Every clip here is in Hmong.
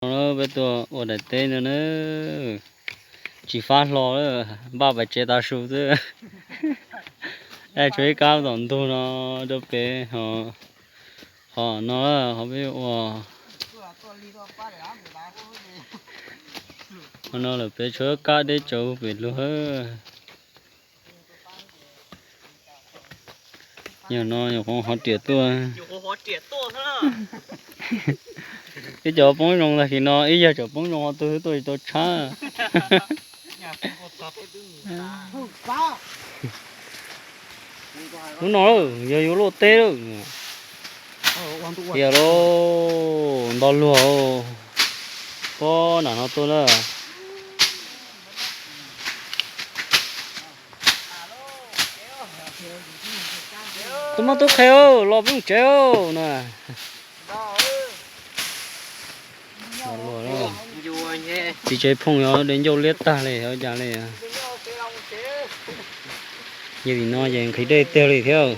Peb tuaj ua daim teb no na, tsis fab hlo, npaj pais tsev tav su xwb. Tshuav ib kab tom ntug no rau pem, qhov no, qhov peb ua. Qhov no lawm pem tshuav kab deb tsawv pem lug. Yog no nyuam qhuav hov riam tuaj. Ib co poob zoo tag kis no, ib yawg tseem poob zoo ho twg twb tuaj tsis tau tshab. Lub no yog yus luaj teb lawm. Tiag lauj, nto luag pob nram no tuaj na. Tub mab tub qhe los peb mus tsev na. Txiv tsev phooj ywg de ncauj liab tag li ua cas li. Yog tim no ces nqhis dej tiag li thiab.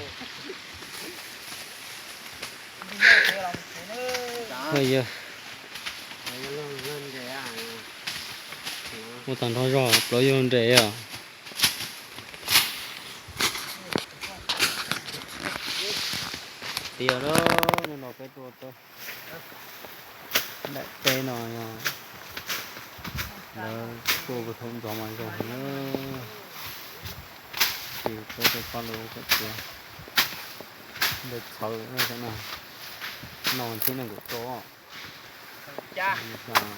Ua tag nrho zog plaub yug nres os. Tiag, hnub no peb tuaj tau daim teb no, lawv tuaj puag thaum ntxov mas zoo na. Ces peb tuaj pab lawv ua kom tiav, npawg txhawv no, no thiab nees nkaum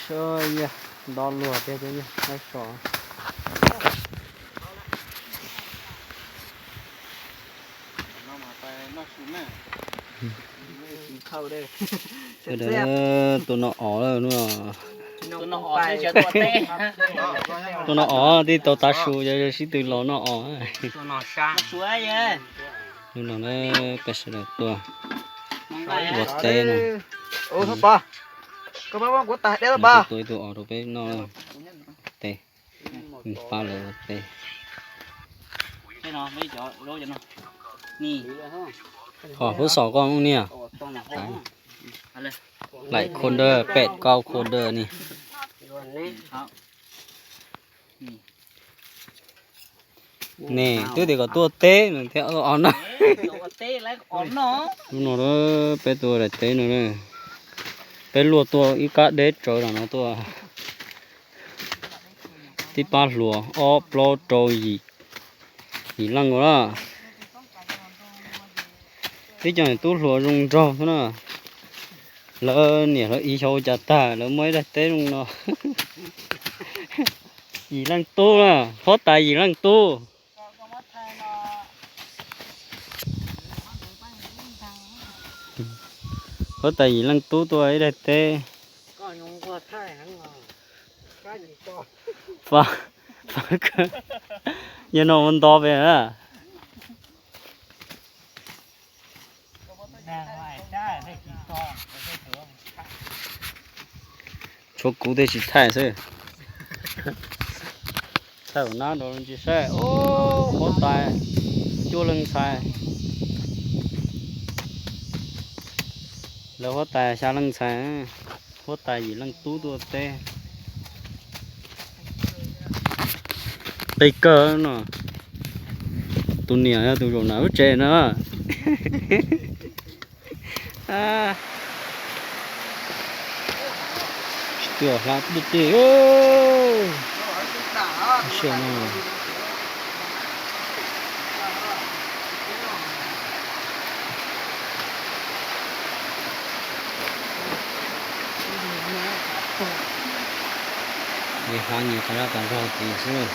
rau. Nto luag tiag tiag, laib so. Tus no os, tus no os tij tau tav su, sib tw los noj os. Hnub no peb sawv daws tuaj ua teb no. Tus tua ib tug os rau peb noj teb, pab lawv ua teb. Ho Hub Xos koj ua niag laim khuam dawb pem koj khuam dawb ni. Ne twb tias kom tuaj teb no thiab os no. Hnub no peb tuaj daim teb no, peb luaj tuaj ib kab deb tsawv no tuaj. Tib pab hluas ob plaub rau yim, yim leej ua na. Ib co niam tub hluas zoo nraug xwb na. Lawv niam lawv txiv xyov ua cas tag lawv muaj ib daim teb zoo no. Yim leej tub na, huab tais yim leej tub. Huab tais yim leej tub tuaj ib daim teb. Yog no ua nto pem na. Tshuav kuv thiaj tsis thaij xwb. Thaij ua nab rau tsis saib. Huab tais cuaj leej ntxhais, lawv huab tais xya leej ntxhais, huab tais yim leej tub tuaj teb. Qi kawg no. Tus niam yog tus zaum nram lub tsev no. Tsis tuaj hla twj tij. Nyias hla nyias tas zaj tas zog tid xwb.